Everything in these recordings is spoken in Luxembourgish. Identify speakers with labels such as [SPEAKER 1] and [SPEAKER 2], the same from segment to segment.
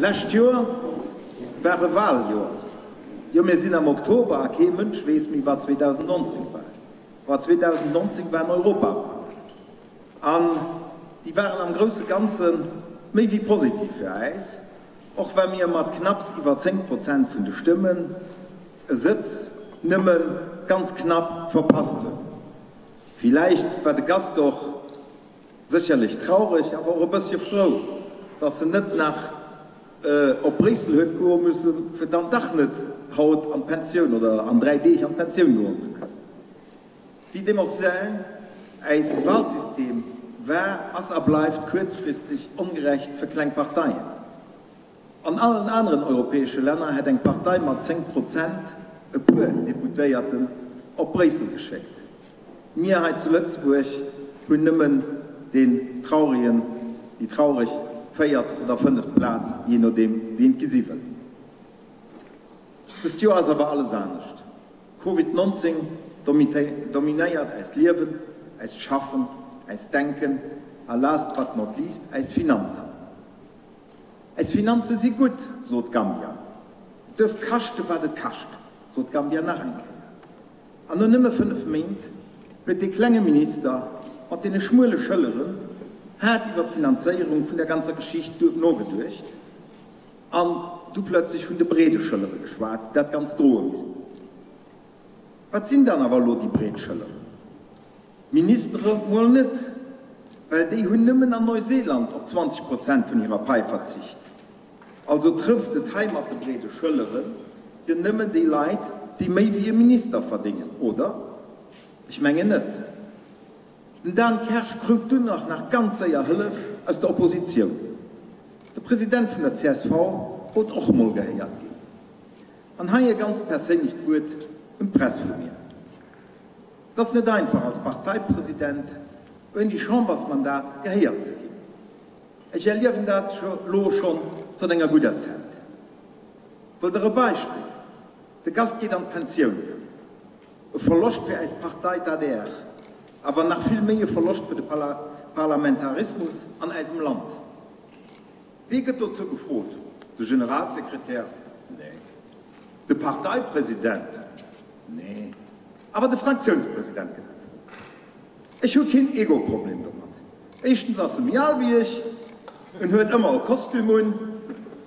[SPEAKER 1] Lescht Joer war e Waljoer. Jo, mir sinn am Oktober a kee Mënsch weess méi, wat 2019 war. Ma 2019 waren Europawalen. An déi waren am grousse Ganze méi wéi positiv fir äis, och wa mir mat knapps iwwer 10 Prozent vun de Stëmmen e Sëtz nëmme ganz knapp verpasst hunn. Villäicht war de Gast och sécherlech traureg, awer och e bëssche frou, dass en net nach op Bréissel huet goe mussen, fir dann dach net haut an d'Pensioun oder an 3 Deeg an d'Pensioun goen ze kënnen. Wéi deem och sei, äist Walsystem war, ass a bleift kuerzfristeg ongerecht fir kleng Parteien. An allen aneren europäesche Länner hätt eng Partei mat 10 Prozent e puer Deputéierten op Bréissel geschéckt. Mir hei zu Lëtzebuerg hunn nëmmen deen trauregen, déi traureg véiert oder fënneft Plaz, jee nodeem wéi een et gesi wëll. Dëst Joer ass awer alles anescht. Covid 19 dominéiert äist Liewen, äist Schaffen, äist Denken a last but not least äis Finanzen. Eis Finanze si gutt, sot Gambia. Et duerf kaschte wat et kascht, sot Gambia nach eng Kéier. An no nëmme 5 Méint huet dee klenge Minister mat deene schmuele Schëlleren haart iwwer d'Finanzéierung vun der ganzer Geschicht nogeduecht an du plötzlech vun de breede Schëllere geschwat, déi dat Ganzt droe missten. Wat sinn dann awer elo déi breet Schëlleren? D'Ministere mol net, well déi hunn nëmmen an Neuseeland op 20 Prozent vun hirer Pai verzicht. Also trëfft et hei mat de breede Schëllere jo nëmmen déi Leit, déi méi wéi e Minister verdéngen, oder? Ech mengen net. Den Dan Kersch krut dunn och nach ganz séier Hëllef aus der Oppositioun. De President vun der csv wollt och mol gehéiert ginn. An hei e ganzt perséinlecht Wuert un d'Press vu mir. Et ass net einfach als Parteipresident ouni Chambersmandat gehéiert ze ginn. Ech erliewen dat lo schonn zënter enger gudder Zäit. Wëllt der e Beispill? De Gast geet an d'Pensioun. E Verloscht fir äis Partei, d'ADR, awer nach vill méi e Verloscht fir de Parlamentarismus an äisem Land. Wie gëtt dozou gefrot? De Generalsekretär? Nee. De Parteipresident? Nee. Awer de Fraktiounspresident gëtt gefrot. Ech hu keen Ego-Problem domat. Éischtens ass e méi al wéi ech, en huet ëmmer e Kostüm un,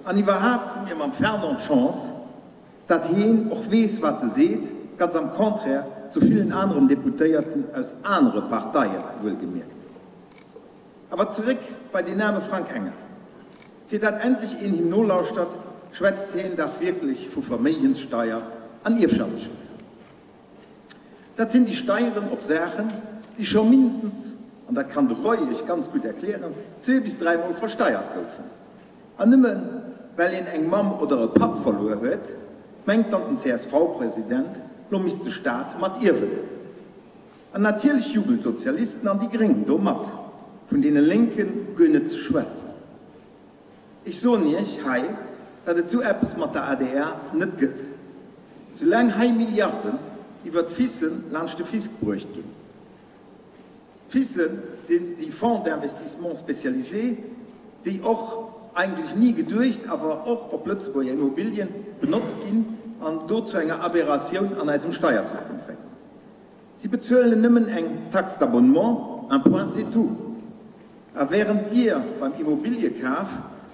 [SPEAKER 1] an iwwerhaapt hu mir mam Fernand d'Chance, datt heen och weess, wat e seet, ganz am Contraire zu villen aneren Deputéierten aus anere Parteien, wuelgemierkt. Awer zeréck bei deen aarme Frank Engel. Fir dat endlech een him nolauschtert, schwätzt heen dach wierklech vu Verméigenssteier an Ierfschaftssteier. Dat sinn déi Steieren op Saachen, déi scho mindestens, an dat kann de Roy iech ganz gutt erklären, zwee bis dräimol versteiert goufen. An nëmme well een eng Mamm oder e Papp verluer huet, mengt dann den CSV-President, lo misst de Staat mat ierwen. An natierlech jubelen d'Sozialisten an déi Gréng do mat, vun deene Lénke guer net ze schwätzen. Ech soen Iech hei, datt et sou eppes mat der adr net gëtt, soulaang hei Milliarden iwwert d'FISen laanscht de Fisc bruecht ginn. D'FISe sinn déi Fonds d'investissement spécialisés, déi och, eigentlech ni geduecht, awer och op Lëtzebuerger Immobilien benotzt ginn an do zu enger Aberratioun an eisem Steiersystem féieren. Si bezuelen nëmmen eng Taxe d'abonnement, un point c'est tout. A während Dir beim Immobiliëkaf,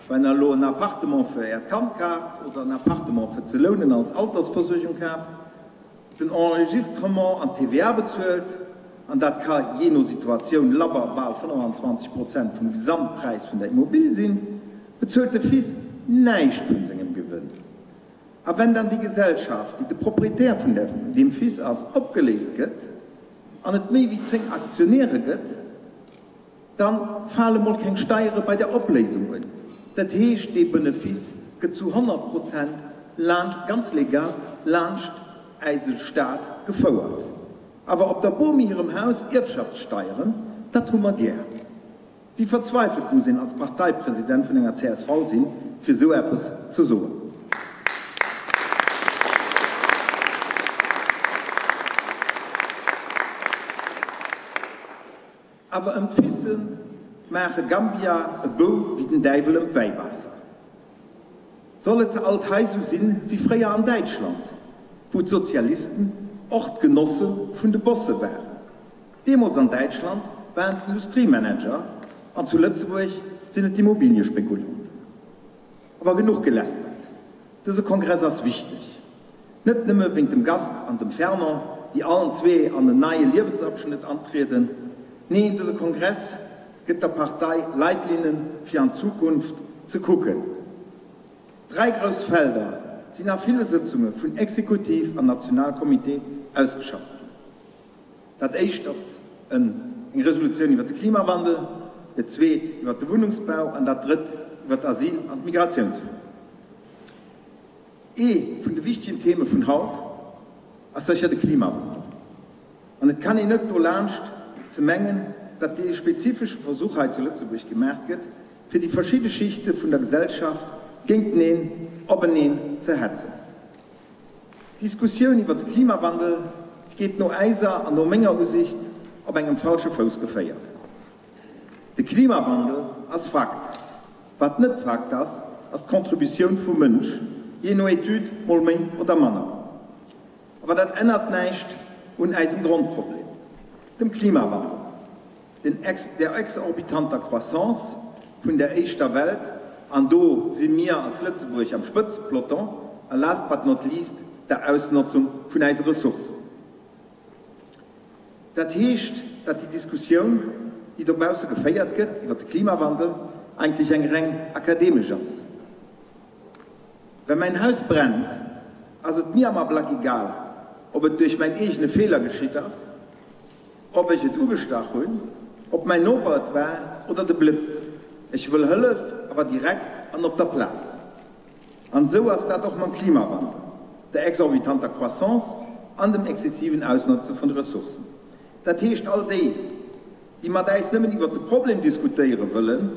[SPEAKER 1] wenn Der elo en Appartement fir Äert Kand kaaft oder en Appartement fir ze lounen als Altersversuergung kaaft, den Enregistrement an d'TVA bezuelt, an dat ka jee no Situatioun labber bal 25 Prozent vum Gesamtpräis vun der Immobill sinn, bezuelt de Fils näischt vun sengem Gewënn. A wenn dann déi Gesellschaft, déi de Proprietär vun deem Fils ass, opgeléist gëtt an et méi wéi 10 Aktionäre gëtt, da fale mol keng Steiere bei der Opléisung un. Dat heescht, dee Benefice gëtt zu 100 Prozent laanscht, ganz legal, laanscht eise Staat gefouert. Awer op der Bomi hirem Haus Ierfschaftssteieren, dat hu mer gär. Wéi verzweifelt muss een als Parteipresident vun enger csv sinn, fir esou eppes ze soen? Awer ëm d'Fisse maache Gambia e Bou wéi den Däiwel ëm d'Wäiwaasser. Soll et alt hei sou sinn wéi fréier an Däitschland, wou d'Sozialisten och d'Genosse vun de Bosse waren? Deemools an Däitschland waren d'Industriemanager an zu Lëtzebuerg sinn et d'Immobiliespekulanten. Awer genuch gelästert. Dëse Kongress ass wichteg. Net nëmme wéint dem Gast an dem Fernand, déi allen zwee an en neie Liewensabschnëtt antrieden. Neen, dëse Kongress gëtt der Partei Leitlinnen, fir an d'Zukunft ze kucken. Dräi grouss Felder sinn a ville Sëtzunge vun Exekutiv an Nationalcomité ausgeschafft ginn. Dat éischt ass eng Resolutioun iwwer de Klimawandel, dat zweet iwwer de Wunnungsbau an dat drëtt iwwer d'Asyl an d'Migratiounsfro. Ee vun de wichtegen Theme vun haut ass sécher de Klimawandel. An et kann een net dolaanscht ze mengen, datt dee spezifesche Versuch hei zu Lëtzebuerg gemaach gëtt, fir déi verschidde Schichte vun der Gesellschaft géinteneen, openeen ze hetzen. D'Diskussioun iwwer de Klimawandel geet no äiser an no menger Usicht op engem falsche Fouss geféiert. De Klimawandel ass Fakt. Wat net Fakt ass, ass d'Contributioun vum Mënsch, jee no Etüd mol méi oder manner. Awer dat ännert näischt un äisem Grondproblem, dem Klimawandel, den der exorbitanter Croissance vun der éischter Welt, an do si mir als Lëtzebuerg am Spëtzepeloton, a last but not least der Ausnotzung vun äise Ressourcen. Dat heescht, datt déi Diskussioun, déi dobausse geféiert gëtt iwwer de Klimawandel, eigentlech eng reng akademesch ass. Well mäin Haus brennt, ass et mir am Ablack egal, ob et duerch mäin eegene Feeler geschitt ass, ob ech et ugestach hunn, ob mäin Noper et war oder de Blëtz. Ech wëll Hëllef, awer direkt an op der Plaz. An esou ass dat och mam Klimawandel, der exorbitanter Croissance an dem exzessiven Ausnotze vun de Ressourcen. Dat heescht, all déi, déi mat äis nëmmen iwwert de Problem diskutéiere wëllen,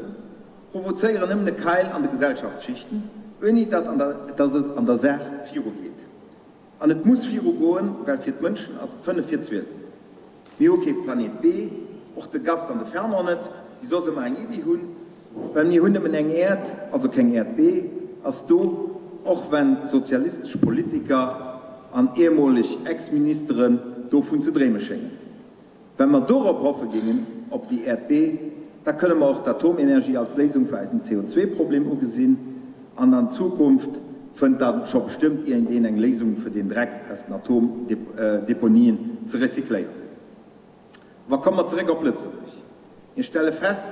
[SPEAKER 1] provozéieren nëmmen e Keil an de Gesellschaftsschichten, ouni datt et an der Saach virugeet. An et muss viru goen, well fir d'Mënschen ass et 5 vir 12. Mir hu kee Planet B, och de Gast an de Fernand net, déi soss ëmmer eng Iddi hunn, well mir hunn nëmmen eng Äerd, also keng Äerd B ass do, och wenn sozialistesch Politiker an ehmoleg Ex-Ministeren dovun ze dreeme schéngen. Well mer dorop hoffe géingen, op déi Äerd B, da kënne mer och d'Atomenergie als Léisung fir eisen CO2-Problem ugesinn. An an Zukunft fënnt da scho bestëmmt iergendeen eng Léisung fir deen Dreck aus den Atomdeponien ze recycléieren. Awer komme mer zeréck op Lëtzebuerg. Mir stelle fest,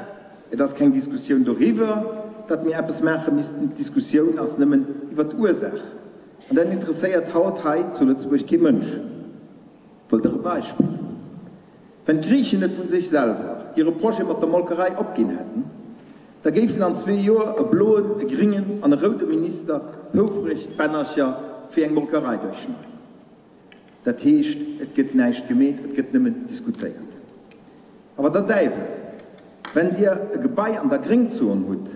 [SPEAKER 1] et ass keng Diskussioun doriwwer, datt mir eppes maache missten. D'Diskussioun ass nëmmen iwwer d'Ursaach. An dat interesséiert haut hei zu Lëtzebuerg kee Mënsch. Wëllt der e Beispill? Wenn d'Griichen net vun sech selwer hire Projet mat der Molkerei opginn hätten, da géifen an zwee Joer e bloen, e gringen an e roude Minister houfreg d'Bännercher fir eng Molkerei duerchschneiden. Dat heescht, et gëtt näischt gemeet, et gëtt nëmmen diskutéiert. Awer der Däiwel, wenn Dir e Gebai an der Gréngzon hutt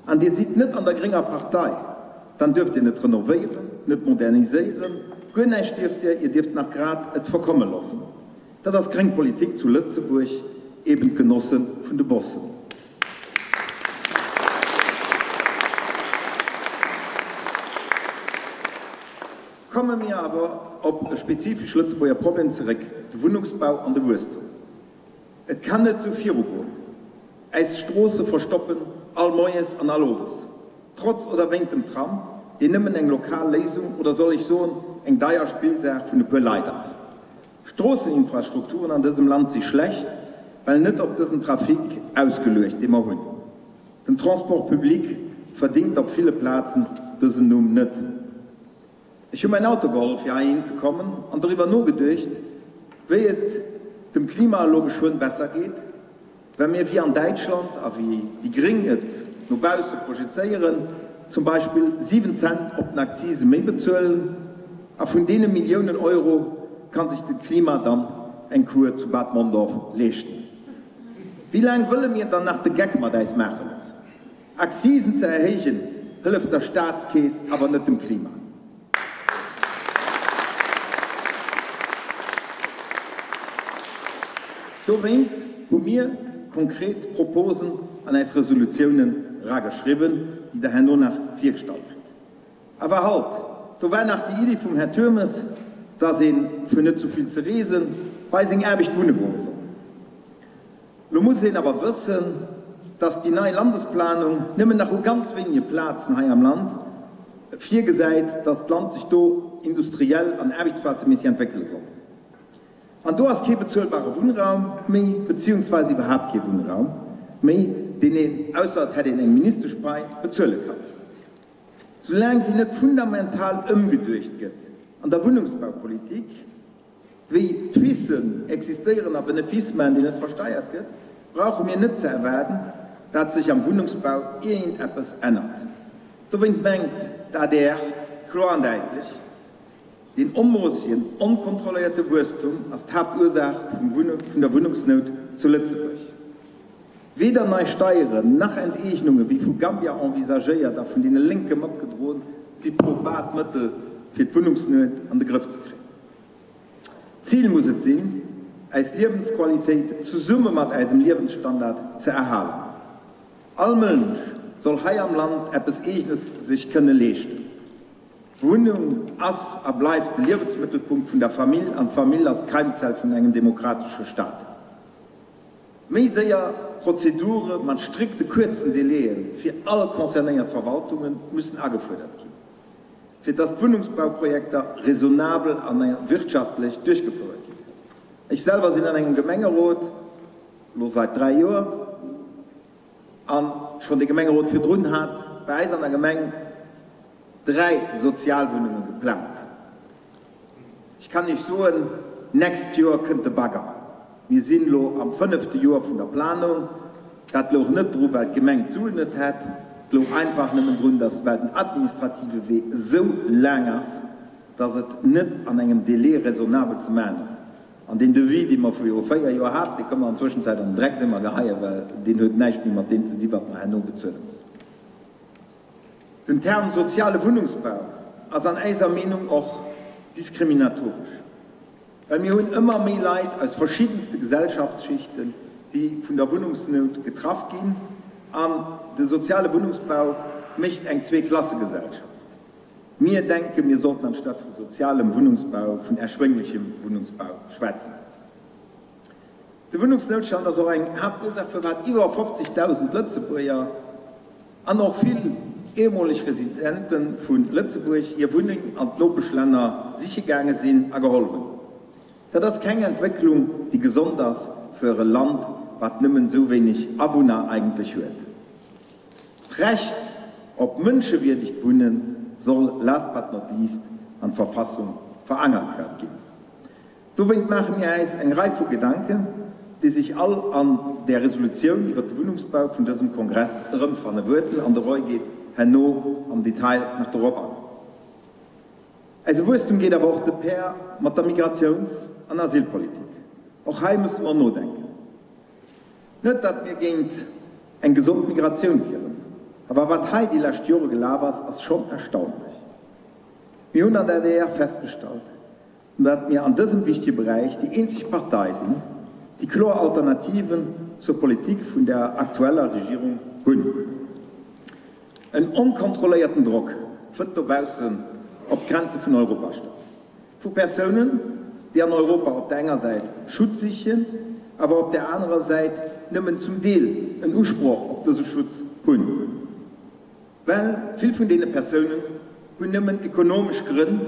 [SPEAKER 1] an Dir sidd net an der grénger Partei, dann duerft Dir net renovéieren, net moderniséieren, guer näischt dierft Dir, Dir dierft nach grad et verkomme loossen. Dat ass gréng Politik zu Lëtzebuerg, eben d'Genosse vun de Bossen. Komme mir awer op e spezifesch Lëtzebuerger Problem zeréck, de Wunnungsbau an de Wuesstum. Et kann net sou virugoen. Äis Stroosse verstoppen all moies an all owes, trotz oder wéint dem Tram, deen nëmmen eng lokal Léisung, oder soll ech soen, eng deier Spillsaach vun e puer Leit ass. D'Stroosseninfrastrukturen an dësem Land si schlecht, well net op dësen Trafic ausgeluecht, dee mer hunn. Den Transport public verdingt op ville Plazen dësen Numm net. Ech hu mäin Auto geholl fir heihin ze kommen an doriwwer nogeduecht, wéi et dem Klima elo geschwënn besser geet, well mir wéi an Däitschland a wéi déi Gréng et no bausse projezéieren, zum Beispill 7 Cent op den Akzise méi bezuelen a vun deene Milliounen Euro kann sech de Klima dann eng Kur zu Bad Mondorf leeschten. Wéi laang wëlle mir dann nach de Geck mat äis maache loossen? Akzisen ze erhéijen hëlleft der Staatskeess, awer net dem Klima. Dowéint hu mir konkret Proposen an äis Resolutiounen rageschriwwen, déi der herno nach virgestallt kritt. Awer halt, do war nach déi Iddi vum Här Turmes, dass een, fir net zu vill ze reesen, bei seng Aarbecht wunne goe soll. Lo muss een awer wëssen, dass déi nei Landesplanung nëmmen nach u ganz wéinege Plazen hei am Land virgesäit, dass d'Land sech do industriell an aarbechtsplazeméisseg entwéckele soll. An do ass kee bezuelbare Wunnraum méi, beziehungsweise iwwerhaapt kee Wunnraum méi, deen een, ausser et hätt een eng Ministeschpai, bezuele kann. Soulaang wéi net fundamental ëmgeduecht gëtt an der Wunnungsbaupolitik, wéi d'Suissen existéieren a Benefice maachen, deen net versteiert gëtt, brauche mir net ze erwaarden, dat sech am Wunnungsbau iergendeppes ännert. Dowéint mengt d'ADR kloer an däitlech, Deen onmoossegen, onkontrolléierte Wuesstum ass d'Haaptursaach vun der Wunnungsnout zu Lëtzebuerg. Weder nei Steieren nach Enteegnunge wéi vu Gambia envisagéiert a vun deene Lénke matgedroen, si probat Mëttel fir d'Wunnungsnuet an de Grëff ze kréien. D'Zil muss et sinn, äis Liewensqualitéit zesumme mat äisem Liewensstandard ze erhalen. All Mënsch soll hei am Land eppes Eegenes sech kënne leeschten. D'Wunnung ass a bleift de Liewensmëttelpunkt vun der Famill an d'Famill ass d'Keimzell vun engem demokratesche Staat. Méi séier Prozedure mat strikte kuerzen Délaië fir all concernéiert Verwaltunge mussen agefuerdert ginn. fir dass d'Wunnungsbauprojekter raisonnabel a wirtschaftlech duerchgefouert gi kënnen. Ech selwer sinn an engem Gemengerot, elo seit 3 Joer, a schonn dee Gemengerot virdrun hat bei äis an der Gemeng 3 Sozialwunnunge geplangt. Ech kann Iech soen, d'nächst Joer kënnt de Bagger. Mir sinn elo am fënnefte Joer vun der Planung. Dat louch net dru well d'Gemeng d'Suen net hätt, et louch einfach nëmmen drun, dass well den administrative Wee esou laang ass, dass et net an engem Délai raisonnabel ze maachen ass. An deen Devis, dee mer viru 4 Joer haten, dee kënne mer an Zwëschenzäit an den Drecksemer geheien, well deen huet näischt méi mat deem ze di wat mer herno bezuele mussen. Den Term soziale Wunnungsbau ass an äiser Meenung och diskriminatoresch, well mir hunn ëmmer méi Leit aus verschiddenste Gesellschaftsschichten, déi vun der Wunnungsnout getraff ginn, an de soziale Wunnungsbau mécht eng Zweeklassegesellschaft. Mir denken, mir sollten anstatt vu sozialem Wunnungsbau vun erschwénglechem Wunnungsbau schwätzen. De Wunnungsnoutstand ass och eng Haaptursaach firwat iwwer 50.000 Lëtzebuerger an och vill ehemoleg Residente vu Lëtzebuerg hir Wunneng an d'Nopeschlänner siche gaange sinn a geholl hunn. Dat ass keng Entwécklung déi gesond ass fir e Land wat nëmmen esou wéineg Awunner eigentlech huet. D'Recht op mënschewierdegt Wunne soll last but not least an d'Verfassung verankert ginn. Dowéint maache mir äis eng Rei vu Gedanken, déi sech all an där Resolutioun iwwert de Wunnungsbau vun dësem Kongress erëmfanne wuerten, an de Roy geet herno am Detail nach dorop an. Äise Wuesstum geet awer och de pair mat der Migratiouns an Asylpolitik. Och hei musse mer nodenken. Net datt mir géint eng gesond Migratioun wieren, awer wat hei déi lescht Jore gelaf ass, ass schonn erstaunlech. Mir hunn an der adr festgestallt, datt mir an dësem wichtege Beräich déi eenzeg Partei sinn, déi kloer Alternativen zur Politik vun der aktueller Regierung hunn. En onkontrolléierten Drock fënnt dobaussen op d'Grenze vun Europa statt, vu Persounen, déi an Europa op der enger Säit Schutz sichen, awer op der anerer Säit nëmmen zum Deel en Usproch op dëse Schutz hunn. Well vill vun deene Persounen hunn nëmmen ekonomesch Grënn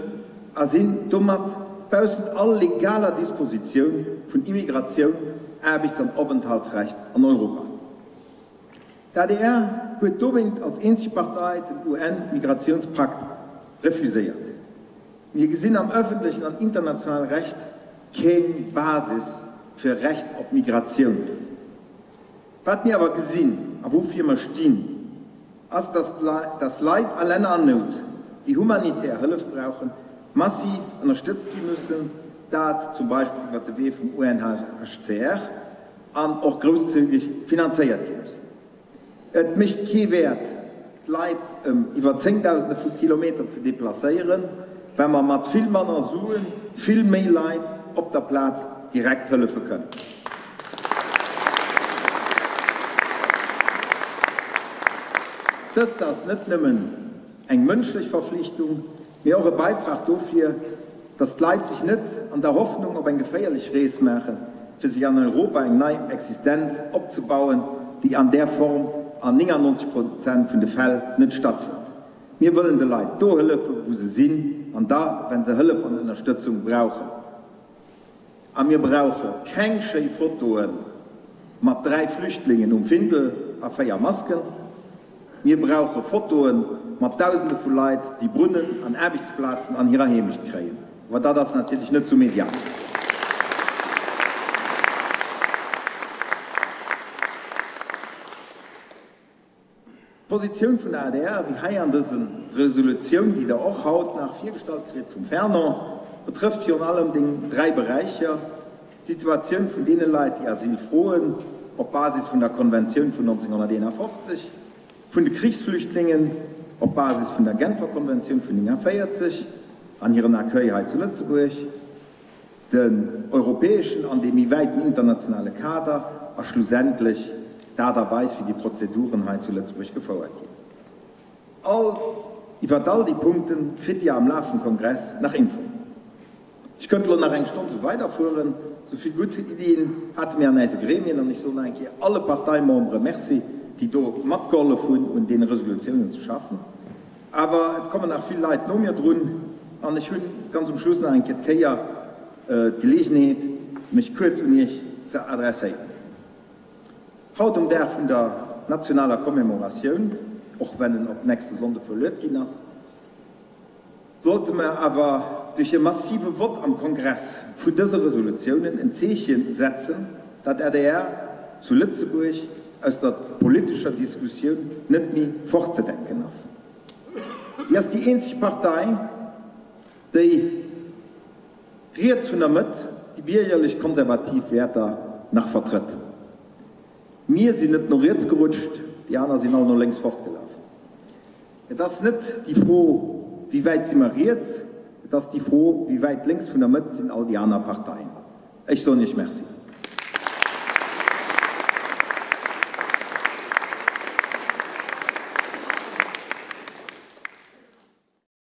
[SPEAKER 1] a sinn domat baussent all legaler Dispositioun vun Immigratioun, Aarbechts an Openthaltsrecht an Europa. D'ADR huet dowéint als eenzeg Partei den UN-Migratiounspakt refuséiert. Mir gesinn am ëffentlechen an internationale Recht keng Basis fir Recht op Migratioun. Wat mir awer gesinn a woufir mer stinn, ass, dass Leit a Länner an Nout, déi humanitär Hëllef brauchen, massiv ënnerstëtzt gi mussen, dat zum Beispill iwwert de Wee vum UNHCR, an och grousszügig finanzéiert gi mussen. Et mécht kee Wäert, d'Leit ëm iwwer Zéngdausende vu Kilometer ze deplacéieren, well mer mat vill manner Sue vill méi Leit op der Plaz direkt hëllefe kënnen. Dëst ass net nëmmen. Eng mënschlech Verflichtung, mee och e Beitrag dofir, datt d'Leit sech net an der Hoffnung op eng geféierlech Rees maachen, fir sech an Europa eng nei Existenz opzebauen, déi an där Form an 99 Prozent vun de Fäll net stattfënnt. Mir wëllen de Leit do hëllefen, wou se sinn, an da, wenn se Hëllef an Ënnerstëtzung brauchen. A mir brauche keng schéi Fotoe mat 3 Flüchtlingen um Findel a 4 Masken. Mir brauche Fotoe mat Dausende vu Leit, déi Brunnen an Aarbechtsplazen an hirer Heemecht kréien. Awer dat ass natierlech net sou medial. D'Positioun vun der adr, wéi hei an dëse Resolutioun, déi Der och haut nach virgestallt kritt vum Fernand, betrëfft virun allem déng dräi Beräicher, d'Situatioun vun deene Leit, déi Asyl froen op Basis vun der Konventioun vun 1951, vun de Krichsflüchtlingen op Basis vun der Genfer Konventioun vun 1949 an hiren Accueil hei zu Lëtzebuerg, den europäeschen an dee méi wäiten internationale Kader a schlussendlech d'Aart a Weis, wéi déi Prozeduren hei zu Lëtzebuerg gefouert ginn. All, iwwert all déi Punkte kritt Dir am Laf vum Kongress nach Infoen. Ech könnte elo nach eng Stonn esou weiderfueren, esou vill gutt Iddien hate mir an äise Gremien an ech soen nach eng Kéier alle Parteimembere Merci, déi do matgehollef hunn, un deene Resolutiounen ze schaffen. Awer et kommen nach vill Leit no mir drun an ech hunn ganz um Schluss nach eng Kéier d'Geleegenheet, mech kuerz un Iech ze adresséieren. Haut um Dag vun der nationaler Commémoratioun, och wenn en op nächste Sonnde verluet ginn ass, sollte mer awer duerch e massive Vott am Kongress vun dëse Resolutiounen en Zeeche setzen, dat adr zu Lëtzebuerg aus der politescher Diskussioun net méi fortzedenken ass. Si ass déi eenzeg Partei, déi riets vun der Mëtt déi biergerlech-konservativ Wäerter nach vertrëtt. Mir sinn net no riets gerutscht, déi aner sinn all no lénks fortgelaf. Et ass net déi Fro, wéi wäit si mer riets, et ass déi Fro, wéi wäit lénks vun der Mëtt sinn all déi aner Parteien. Ech soen Iech Merci.